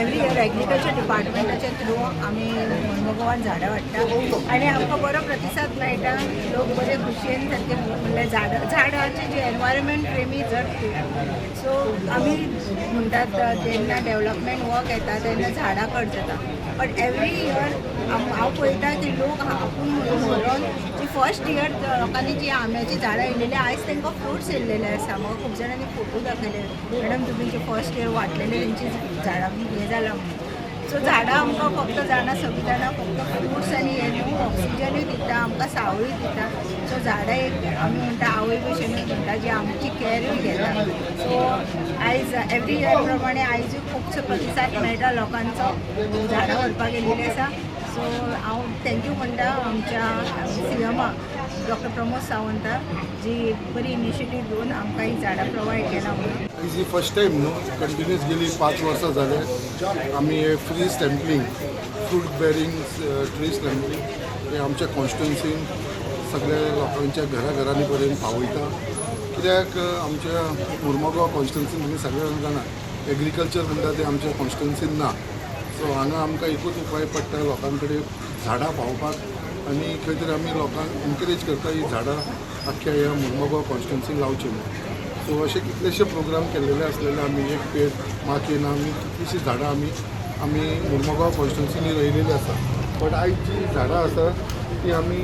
Every year agriculture डिपार्टमेंटाच्या through आमी मुर्मुगांवान झाडां वाडटा आनी आमकां बरो प्रतिसाद मेळटा. लोक बरे खुशयेन सारके, म्हणल्यार झाडां झाडांचे जे एनवायरमेंट प्रेमी जड खूब. सो आमी म्हणटात, जेन्ना डेवलपमेंट वर्क येता तेन्ना झाडां कट जाता, बट एवरी इयर हांव पळयता की लोक आपूण म्हणून व्हरोन जी फर्स्ट इयर लोकांनी जी आंब्याची झाडां येयलेली, आयज तांकां फ्रुट्स येयल्लेले आसा. म्हाका खूब जाणांनी फोटो दाखयले, "मॅडम, तुमी जे फर्स्ट इयर वांटलेले तेंची झाडां हें जालां" म्हणून. सो झाडां आमकां फक्त जाणां, सगळीं जाणां, फक्त फ्रुट्स आनी हें न्हू, ऑक्सिजनूय दिता आमकां, सावळी दिता. सो झाडां एक आमी म्हणटा आवय भशेनूच म्हणटा, जी आमची कॅरूय घेता. सो आयज एवरी इयर प्रमाणे आयजूय खुबसो प्रतिसाद मेळटा लोकांचो, झाडां व्हरपाक गेल्लेली आसा. सो हांव thank you म्हणटा आमच्या सीएमाक, डॉक्टर प्रमोद सावंता, जी बरी इनिशिएटीव घेवन आमकां ही झाडां प्रोवायड केला म्हणून. ही फर्स्ट टायम न्हू, कंटिन्युअस गेली 5 वर्सां जाले आमी हे free sampling, fruit bearing tree sampling हे आमच्या कॉन्स्टिट्युन्सीन सगळ्या लोकांच्या घरा घरांनी पर्यंत पावयता. कित्याक आमच्या मुर्मगांव कॉन्स्टिट्युन्सीन आमी सगळे जाण जाणा, एग्रीकल्चर म्हणटा तें आमच्या कॉन्स्टिट्युन्सीन ना. सो हांगा आमकां एकूच उपाय पडटा लोकां कडेन झाडां पावोवपाक आनी खंय तरी आमी लोकांक एनकरेज करता, ही झाडां आख्ख्या ह्या मुर्मगांव कॉन्स्टिट्युन्सीन लावची म्हणून. सो असे कितलेशे प्रोग्राम केलेले आसलेले. आमी एक पेड माँ के नाम, आमी कितलीशीं झाडां आमी आमी मुर्मगांव कॉन्स्टिट्युन्सीनी रोयलेली आसा. बट आयज जी झाडां आसा ती आमी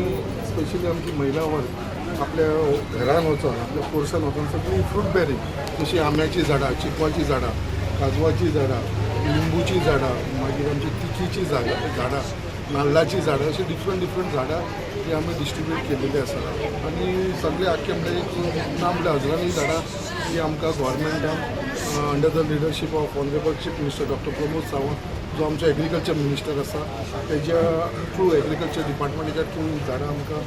स्पेशली आमची महिला वर्ग आपल्या घरान वचोन, आपल्या पोरसान वचोन सगळीं फ्रूट बेरींग, जशी आंब्याचीं झाडां, चिकवाचीं झाडां, काजवाचीं झाडां, लिंबूचीं झाडां, मागीर आमची तिखीचीं झाडां झाडां नाल्लाचीं झाडां, अशीं डिफरंट डिफरंट झाडां ती आमी डिस्ट्रिब्यूट केलेली आसा. आनी सगळे आख्खे म्हणल्यार एक ना म्हणल्यार हजरांनी झाडां ती आमकां गव्हर्मेंटान under the leadership of Honourable Chief Minister Doctor Pramod Sawant, जो आमचो एग्रीकल्चर मिनिस्टर आसा, तेज्या थ्रू, एग्रीकल्चर डिपार्टमेंटाच्या थ्रू ही झाडां आमकां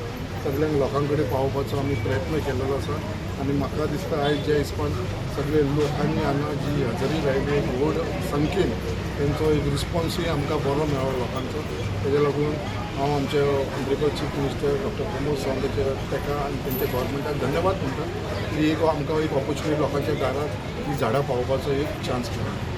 सगळ्यांक लोकां कडेन पावोवपाचो आमी प्रयत्न केलेलो आसा. आनी म्हाका दिसता, आयज ज्या हिसपान सगळे लोकांनी हांगा जी हजेरी लायली एक व्हड संख्येन, तेंचो एक रिस्पॉन्सूय आमकां बरो मेळ्ळो लोकांचो. तेज्या लागून हांव आमच्या honourable chief minister doctor Pramod सावंताच्या ताका आनी तेंच्या गव्हर्मेंटाक धन्यवाद म्हणटा की एक आमकां एक ऑपॉर्च्युनिटी, लोकांच्या दारात ही झाडां पावोवपाचो एक चान्स मेळ्ळो.